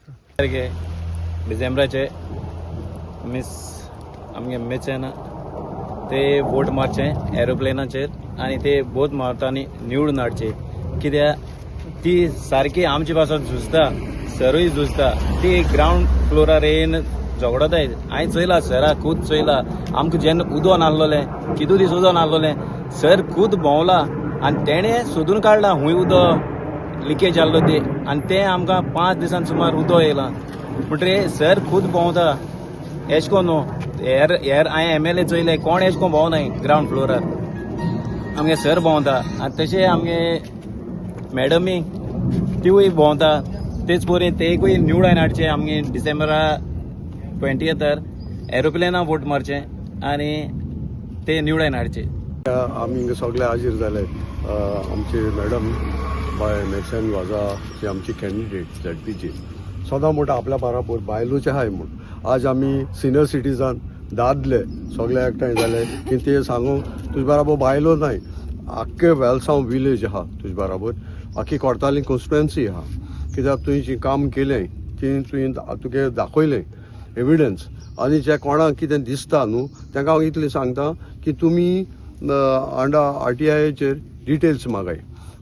तारखे डिसेंबराचे मिस आमगे मिस ते वोट मारचे एरोप्लेनाचेर आनी ते भोवत मतांनी निवडून हाडचे, कित्याक ती सारकी आमचे पासत झुजता, सरूय झुजता. ती ग्रावंड फ्लोरार येवन झगडताय. हांवें चोयला सरा, खूद चोयला. आमकां जेन्ना उदो नासलोलें, कितू दीस उदो नासलोलें, सर खूद भोंवला आनी तेणें सोदून काडला खूंय उदो लिकेज जाल्लो ती आनी तें आमकां 5 दिसान सुमार उदो येयलां. म्हणटकीर सर खूद भोंवता. एश कोन न्हू, हेर हेर हांवें एमएलए चोयले, कोण एश कोन भोंवनाय ग्रावंड फ्लोरार. आमगे सर भोंवता आनी तशें आमगे मॅडमी तिवूय भोंवता. तेच परी तेकूय निवडून हाडचे आमगे. डिसेंबरा 20थार एरोप्लेना वोट मारचे आनी ते निवडून हाडचे. आमी हिंगा सगळे हाजीर जाले. आमचे मॅडम बाय मेक्सन वाजा ही आमची कॅन्डिडेट झेडपीची, सदां म्हणटा आपल्या बराबर बायलोचे आहाय म्हूण. आज आमी सिनियर सिटीजन दादले सगळे एकठांय जाले की ते सांगू, तुजे बराबर बायलो नाय, आख्खे वेलसांव विलेज आहा तुजे बराबर, आख्खी कोर्ताली कॉन्स्टिट्युएन्सी आहा. कित्याक तुवें जी काम केलें ती तुवें तुगे दाखयलें एविडन्स. आनी जे कोणाक कितें दिसता न्हू, तांकां हांव इतलें सांगता की तुमी अंडर आरटीआयचेर डिटेल्स मागाय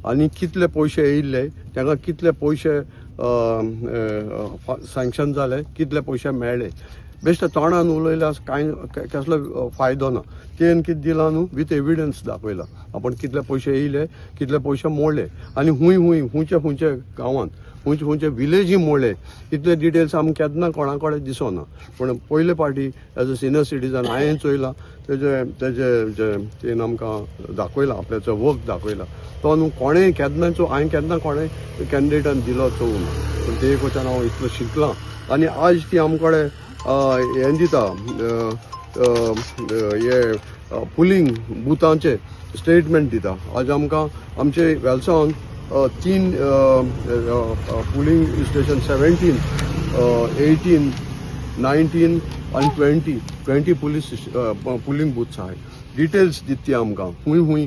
आनी कितले पयशे येयल्ले, तांकां कितले पयशे सँक्शन जाले, कितले पयशे मेळ्ळे. बेश्टे तोंडान उलयल्यार कांय कसलो फायदो ना. तेन कितें दिलां न्हू, विथ एविडन्स दाखयला आपण, कितले पयशे येयले, कितले पयशे मोडले आनी खूंय खूंय, खुंयचे खुंयचे गांवांत, खुंयचे खुंयचे विलेजी मोडले. इतले डिटेल्स आमकां केन्ना कोणा कडेन दिसना. पूण पयले पाटी एज अ सिनियर सिटीजन हांवें चोयलां तेजे तेजे जे तेन आमकां दाखयला, आपल्याचो वर्क दाखयला तो न्हू कोणें केन्नाच, हांवें केन्ना कोणें कॅन्डिडेटान दिलो चोवना. पूण ते वचून हांव इतलो शिकलां आनी आज ती आमचे कडेन हें दिता, हे पुलींग बुथांचे स्टेटमेंट दिता. आज आमकां आमचे वेलसांवान तीन पुलींग स्टेशन, 17, 18, 19 आनी 20, 20 पुलीस पुलींग बूथ्स आहाय. डिटेल्स दिता ती आमकां, खूंय खूंय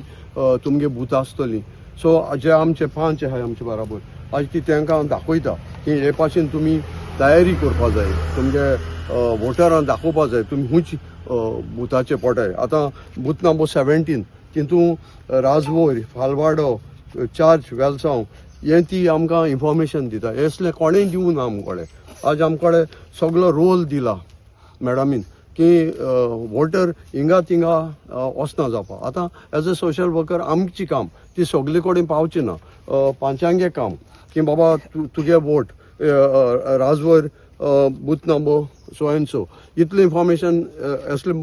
तुमगे बूथ आसतली. सो जे आमचे पांच आहाय आमचे बराबर, आज ती तांकां दाखयता की हे पासून तुमी तयारी करपा जाय, तुमगे वोटरांक दाखोवपा जाय तुमी खूंयच बुथाचे पोटाय. आतां बूथ नंबर 17 तितून राजवोर, फालवाडो, चार्च, वेलसांव हें ती आमकां इन्फॉर्मेशन दिता. असलें कोणेंय दिवना आमचे कडेन. आज आमचे कडेन सगलो रोल दिला मॅडमीन की वोटर हिंगा थिंगा वचना जावपा. आतां एज अ सोशल वर्कर आमची काम ती सगले कडेन पावची ना. पांचांगे काम की बाबा तुगे vote Rajvar booth number so and so, इतलें इन्फॉर्मेशन असले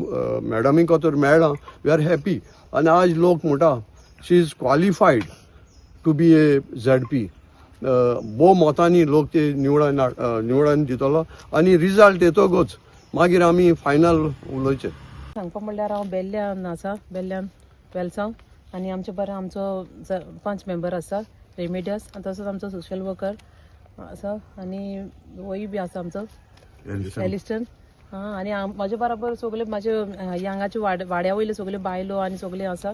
मॅडमीक तर मेळ्ळां, we are happy. आनी आज लोक म्हणटा she is qualified to be a ZP. भोव मतांनी लोक ते निवडून निवडून दितलो आनी रिजल्ट येतकूच मागीर आमी फायनल उलोवचें. सांगपा म्हणल्यार हांव बेल्ल्यान आसा, बेल्ल्यान वेलसांव. आनी आमचे बरें आमचो पांच मेंबर आसा रेमिडियस आनी तसोच आमचो सोशल वर्कर आसा आनी वोय बी आसा आमचो एलिस्टन. आं, आनी म्हाजे बराबर सगळे म्हाजे हांगाचे वाड्या वयले सगळे बायलो आनी सगळे आसा.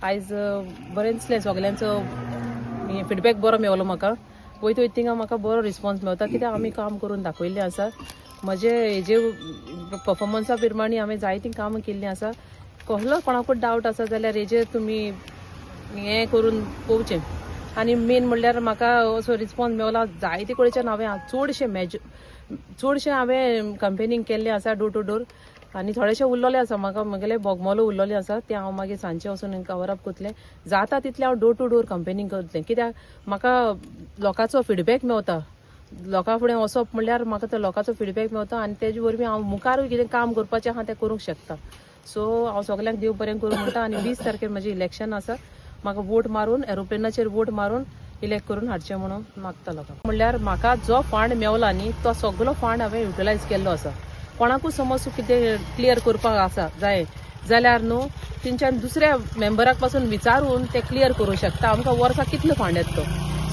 आयज बरें दिसलें, सगल्यांचो फिडबॅक बरो मेवलो म्हाका. वयता वयता थिंगा म्हाका बरो रिस्पॉन्स मेवता, कित्याक आमी काम करून दाखयल्लें आसा. म्हजे हेजे पफॉर्मन्सा प्रमाणे हांवें जायतीं कामां केल्लीं आसा. कसलो कोणाकूच डावट आसा जाल्यार हेजेर तुमी हें करून पळोवचें. आनी मेन म्हणल्यार म्हाका असो रिस्पॉन्स मेवला जायते कडेच्यान. हांवें चडशें मेज चडशें हांवें कंपेनींग केल्लें आसा डोर टू डोर आनी थोडेशे उरलेले आसा म्हाका, म्हगेले बोगमोलो उरलेले आसा, ते हांव मागीर सांजचे वचून कवर अप करतलें. जाता तितलें हांव डोर टू डोर कंपेनींग करतलें, कित्याक म्हाका लोकांचो फिडबॅक मेवता. लोकां फुडें वचप म्हणल्यार म्हाका तो लोकांचो फिडबॅक मेवता आनी तेजे वरवीं हांव मुखारूय कितें काम करपाचें आहा तें करूंक शकता. सो हांव सगल्यांक देव बरें करूं म्हणटा. आनी 20 तारखेर म्हजें इलेक्शन आसा. म्हाका वोट मारून, एरोप्लेनाचेर वोट मारून इलेक्ट करून हाडचें म्हणून मागता लोकांक. म्हणल्यार म्हाका जो फंड मेवला न्ही, तो सगलो फंड हांवें युटिलायज केल्लो आसा. कोणाकूय समज कितें क्लियर करपाक आसा जाय जाल्यार न्हू, तेंच्यान दुसऱ्या मेंबराक पासून विचारून ते क्लियर करूं शकता, आमकां वर्साक कितलो फंड येता तो.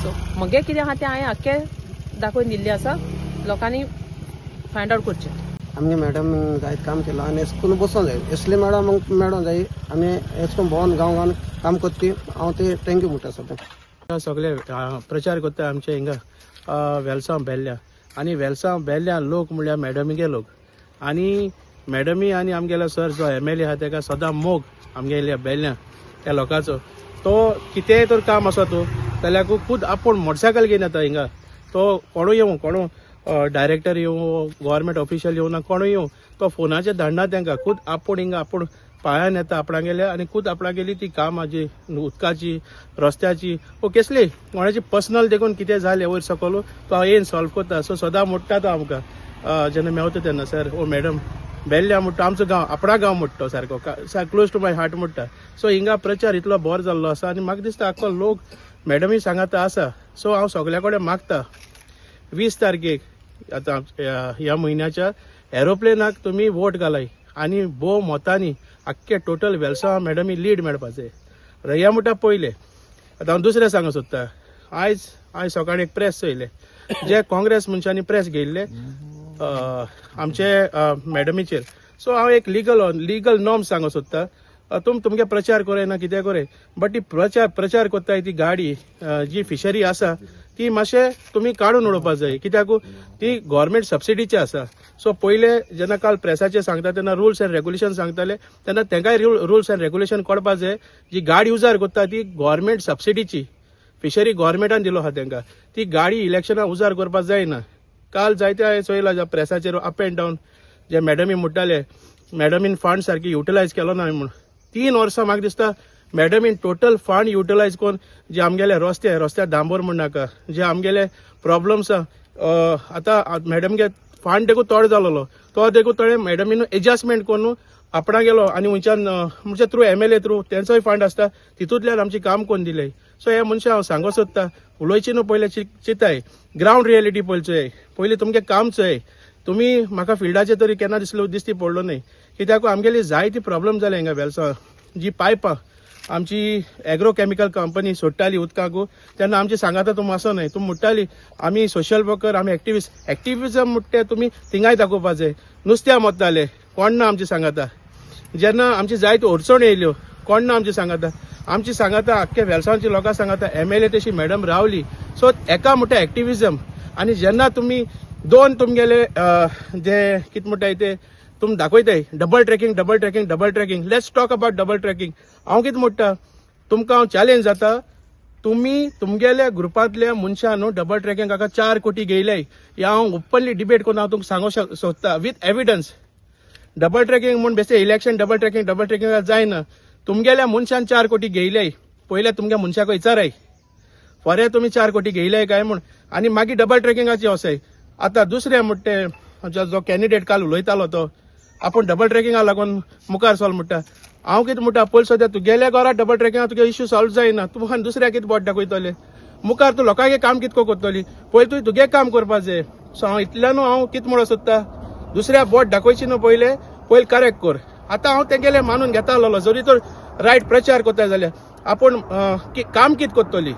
सो म्हगे कितें आहा तें हांवें आख्खें दाखोवन दिल्लें आसा, लोकांनी फायंड आवट करचें. आमगे मॅडम जायत काम केलां आनी एशें बसों जाय, असले मॅडम मेळों जाय. आमी एशें करून भोंवन गांव गांवान काम करता ती, हांव ते thank you म्हणटा सगळ्यांक. सगळे प्रचार करता आमचे हिंगा वेलसांव बेल्ल्या. आनी वेलसांव बेल्ल्या लोक म्हणल्यार मॅडमीगे लोक आनी मॅडमी आनी आमगेलो सर जो एमएलए आहा तेका सदां मोग आमगेल्या बेल्ल्या त्या लोकांचो. तो कितेंय तर काम आसा तो जाल्यार खूद आपूण मोटरसायकल घेवन येता हिंगा. तो कोणूय येवं, कोणू डायरेक्टर येवं, गव्हर्मेंट ऑफिशियल येवं ना कोणूय येवं, तो फोनाचेर धाडना तांकां. खूद आपूण हिंगा आपूण पांयान येता आपणागेले आनी खूद आपणागेली ती कामां जी उदकाची, रस्त्याची वो केसली कोणाची पर्सनल देखून कितें जालें वयर सकयल तो येवन सॉल्व करता. सो सदां मोडटा तो आमकां जेन्ना मेवता तेन्ना, सर ओ मॅडम बेल्ल्या म्हणटा, आमचो गांव आपणा गांव म्हणटा, सारको क्लोज टू my heart म्हणटा. सो हिंगा प्रचार इतलो बरो जाल्लो आसा आनी म्हाका दिसता आख्खो लोक मॅडमी सांगाता आसा. सो हांव सगल्या कडेन मागता 20 तारखेक आतां ह्या म्हयन्याच्या एरोप्लेनाक तुमी वोट घालाय आनी भोव मतांनी आख्खे टोटल वेलसांव मॅडमी लीड मेळपाचें. रया म्हणटा पयलें. आतां हांव दुसरें सांगूंक सोदता. आयज हांवें सकाळीं एक प्रेस चोयलें, जे काँग्रेस मनशांनी प्रेस घेयल्ले आमचे मॅडमीचेर. सो हांव एक लिगल नॉर्म सांगूंक सोदता. तुमगे प्रचार कोराय ना कितें कोराय, बट ती प्रचार कोत्ताय ती गाडी जी फिशरी आसा ती मातशें तुमी काडून उडोवपा जाय, कित्याक ती गव्हर्मेंट सबसिडीची आसा. सो पयले जेन्ना काल प्रेसाचेर सांगता तेन्ना रुल्स एंड रेगुलेशन सांगताले, तेन्ना तेंकाय रुल्स एंड रेगुलेशन कळपा जाय. जी गाडी उजार कोत्ता ती गव्हर्मेंट सबसिडीची, फिशरी गव्हर्मेंटान दिलो आहा तेंकां, ती गाडी इलेक्शनाक उजार करपाक जायना. काल जायते हांवें चोयलां ज्या प्रेसाचेर अप एंड डावन जे मॅडमी म्हणटाले मॅडमीन फंड सारकी युटिलायज केलो ना म्हूण. 3 वर्सां म्हाका दिसता मॅडमीन टोटल फंड युटिलायज करून जे आमगेले रस्ते, रस्त्यार डांबर म्हण नाका, जे आमगेले प्रॉब्लम्स आतां मॅडमगे फंड देखून तोड जालोलो तो देखून थोडे मॅडमीन एडजस्टमेंट करून आपणा गेलो आनी खंयच्यान म्हणजे थ्रू एमएलए थ्रू तेंचोय फंड आसता तितूंतल्यान आमचें काम करून दिलें. सो हे मनशां हांव सांगूंक सोदता, उलोवची न्हू पयलें चिंताय, ग्रावंड रियलिटी पयलीं चोय, पयलीं तुमगें काम चोय. तुमी म्हाका फिल्डाचेर तरी केन्ना दिसलो दिसती पडलो न्हय, कित्याक आमगेली जायती प्रॉब्लम जाले हिंगा वेलसांव. जी पायपां आमची एग्रो केमिकल कंपनी सोडटाली उदकाक तेन्ना आमची सांगाता तुमी असो न्हय, तुमी म्हणटाली आमी सोशल वर्कर, आमी एक्टिविस्ट. एक्टिविजम म्हणटा तुमी थिंगाय दाखोवपा जाय. नुस्त्या मोत्ताले कोण ना आमची सांगाता, जेन्ना आमची जायत्यो अडचणी येयल्यो कोण ना आमची सांगाता. आमची सांगाता आख्खे वेलसांवची लोकां सांगाता एमएलए तशी मॅडम रावली. सो एका म्हणटा एक्टिविजम. आनी जेन्ना तुमी दोन तुमगेले जे कितें म्हणटाय ते तुमी दाखयताय double tracking, double tracking, double tracking. Let's talk about double tracking. हांव कितें म्हणटा तुमकां हांव चॅलेंज जाता, तुमी तुमगेल्या ग्रुपांतल्या मनशां न्हू डबल ट्रॅकिंग हाका 4 कोटी घेयले, हे हांव ओपनली डिबेट करून हांव तुमकां सांगूंक सोदता विथ एविडन्स. डबल ट्रॅकिंग म्हूण बेश्टे election double tracking, double tracking जायना. तुमगेल्या मनशान 4 कोटी घेयले, पयले तुमगे मनशाक विचाराय फोरे तुमी 4 कोटी घेयले काय म्हूण, आनी मागीर डबल ट्रॅकिंगाची वसाय. आतां दुसरें म्हणटा जो कॅन्डिडेट काल उलयतालो तो आपूण डबल ट्रॅकिंगा लागून मुखार सोल म्हणटा. हांव कितें म्हणटा, पयलीं सद्या तुगेल्या घरा डबल ट्रॅकिंगा तुगे इश्यू सॉल्व जायना, तूं मुखार दुसऱ्याक कितें बोट दाखयतले, मुखार तूं लोकांगे काम कितको करतली, पयलीं तुवें तुगे काम करपा जाय. सो हांव इतल्यानू हांव कितें म्हणूंक सोदता, दुसऱ्या बोट दाखोवची न्हू, पयलें पयलीं करेक्ट कर. आतां हांव तेंगेलें मानून घेता आसलेलो, जरी तर रायट प्रचार करता जाल्यार आपूण काम कितें करतली,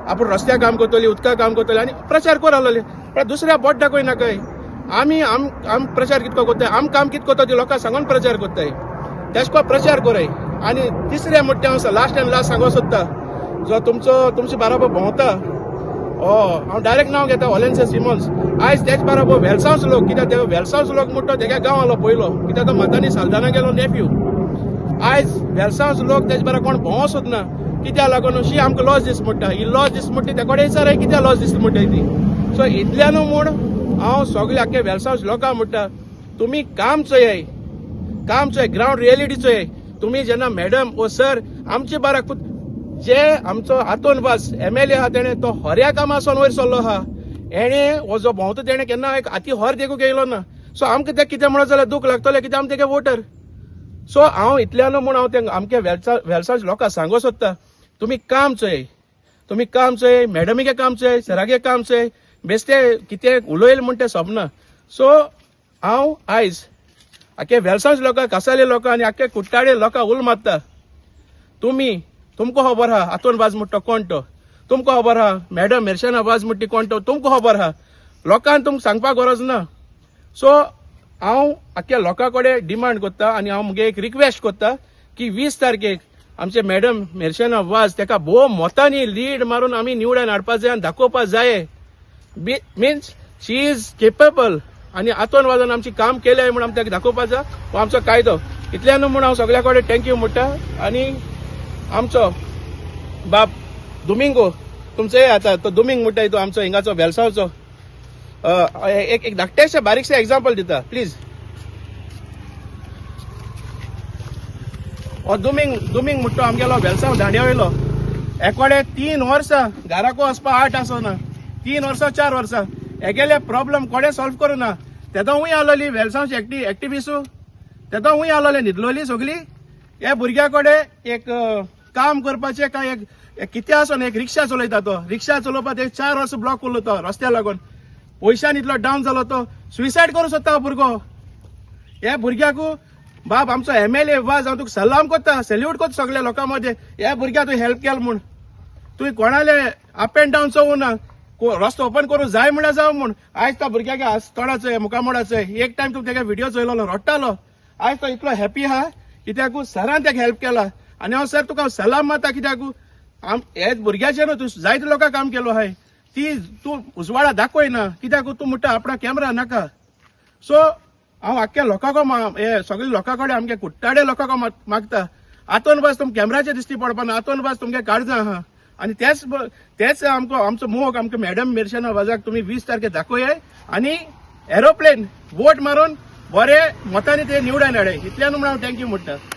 आपूण रस्त्यार काम करतली, उदका काम करतली आनी प्रचार कर आसलेले, पण दुसऱ्या बोट दाखय नाकाय. आमी आम प्रचार कितको करताय, आम काम कितें करता ती लोकांक सांगून प्रचार करताय, तेश कोन प्रचार कराय. आनी तिसरें म्हणटा हांव लास्ट एंड लास्ट सांगूंक सोदता, जो तुमचो तुमचे बाराबर भोंवता, हांव डायरेक्ट नांव घेता ऑलेन्से सिमोन्स. आयज तेच बाराबर वेलसांवच लोक, कित्याक ते वेलसांवच लोक म्हणटा तेगे गांव आलो पयलो, कित्याक तो मतांनी साल्दाना गेलो नेफ्यू. आयज वेलसांवच लोक तेज बारा कोण भोंवो सोदना, कित्याक लागून अशी आमकां लॉस दीस म्हणटा, ही लॉस दीस म्हणटा ते कडेन विचाराय कित्याक लॉस दीस म्हणटा ती. सो इतल्यानू म्हूण हांव सगळे आख्खे वेलसांवच लोकांक म्हणटा, तुमी काम चोयाय, काम चोय, ग्रावंड रियलिटी चोयाय. तुमी जेन्ना मॅडम ओ सर आमचे बारा जे आमचो आतोन वास एमएलए आहा तेणें तो हऱ्या कामासून वयर सरलो आहा, हेणें हो जो भोंवता तेणें केन्ना एक हाती हर देखूंक येयलो ना. सो आमकां तें कितें म्हणत जाल्यार दूख लागतलें, कित्याक आमी तेगे वोटर. सो हांव इतल्यानू म्हूण हांव तें आमच्या वेलसांव लोकांक सांगूंक सोदता, तुमी काम चोय, तुमी काम चोय, मॅडमीगे काम चोय, सरागे काम चोय, बेश्टे कितें उलयल म्हूण तें सोंपना. सो हांव आयज आख्खे वेलसांव लोकांक, कासाले लोकांक आनी आख्खे कुट्टाळे लोकांक उल मारता, तुमी तुमकां खबर आहा आतोन वाज म्हणटा कोण तो, तुमकां खबर आहा मॅडम मेरशेना वाज म्हणटा कोण तो, तुमकां खबर आहा, लोकांक तुमकां सांगपाक गरज ना. सो हांव आख्ख्या लोकां कडेन डिमांड करता आनी हांव मुगे एक रिक्वेस्ट करता की 20 तारखेक आमचे मॅडम मेरशेना वाज तेका भोव मतांनी लीड मारून आमी निवडून हाडपा जाय आनी दाखोवपा जाय. Means She is capable. आनी आतोन वाजान आमची काम केलें म्हूण आमी ताका दाखोवपाचो हो आमचो कायदो. इतल्यान म्हूण हांव सगल्या कडेन thank you म्हणटा. आनी आमचो बाब दुमिंगो तुमचेय आतां तो दुमिंग म्हणटा तो आमचो हिंगाचो वेलसांवचो एक एक धाकटेशें बारीकशें एग्जाम्पल दिता प्लीज. हो दुमिंग दुमिंग म्हणटा तो आमगेलो वेलसांव दांड्या वयलो. एकोडे 3 वर्सां घराको वचपा आट आसना, 3 वर्सां 4 वर्सां हेगेले प्रॉब्लम कोणे सॉल्व करूं ना. तेदो हूंय आलोली वेलसांवची एक्टिविस्टू, तेदो हूंय आलोले न्हिदलोली सगली. हे भुरग्या कडेन एक काम करपाचें काय एक एक कितें आसोन, एक रिक्षा चलयता तो. रिक्षा चलोवपाक एक 4 वर्सां ब्लॉक उरलो तो रस्त्या लागून. पयशान इतलो डावन जालो तो सुसायड करूं सोदता हो भुरगो. ह्या भुरग्याकू बाब आमचो एमएलए वाज, हांव तुका सलाम करता, सॅल्यूट करता सगल्या लोकां मदें. ह्या भुरग्याक तूं हेल्प केल म्हूण तुवें कोणाले अप एंड डावन चोवूं ना, रस्तो ओपन करूं जाय म्हळ्यार जावं म्हूण. आयज त्या भुरग्याक आज तोंडाचो मुखामोडाचो एक टायम तूं तेगे व्हिडिओ चोयलोलो, रडटालो. आयज तो इतलो हॅपी आहा कित्याकू सरान तेका हेल्प केला. आनी हांव सर तुका हांव सलाम मारता कित्याकू आम हेच भुरग्याचेर न्हू, तूं जायते लोकांक काम केलो आहाय. ती तूं उजवाडा दाखयना कित्याक तूं म्हणटा आपणा कॅमरा नाका. सो हांव आख्ख्या लोकांक हे सगळे लोकां कडेन आमगे कुट्टाडे लोकांक मागता, आतोन बस तुम कॅमेराचे दिश्टी पडपाना, आतोन बस तुमगे काळजां आहा. आनी तेच आमकां आमचो मोग आमकां मॅडम मिर्शना वाजाक तुमी 20 तारखे दाखोयाय आनी एरोप्लेन वोट मारून बरे मतांनी ते निवडून हाडाय. इतल्यान म्हूण हांव thank you म्हणटा.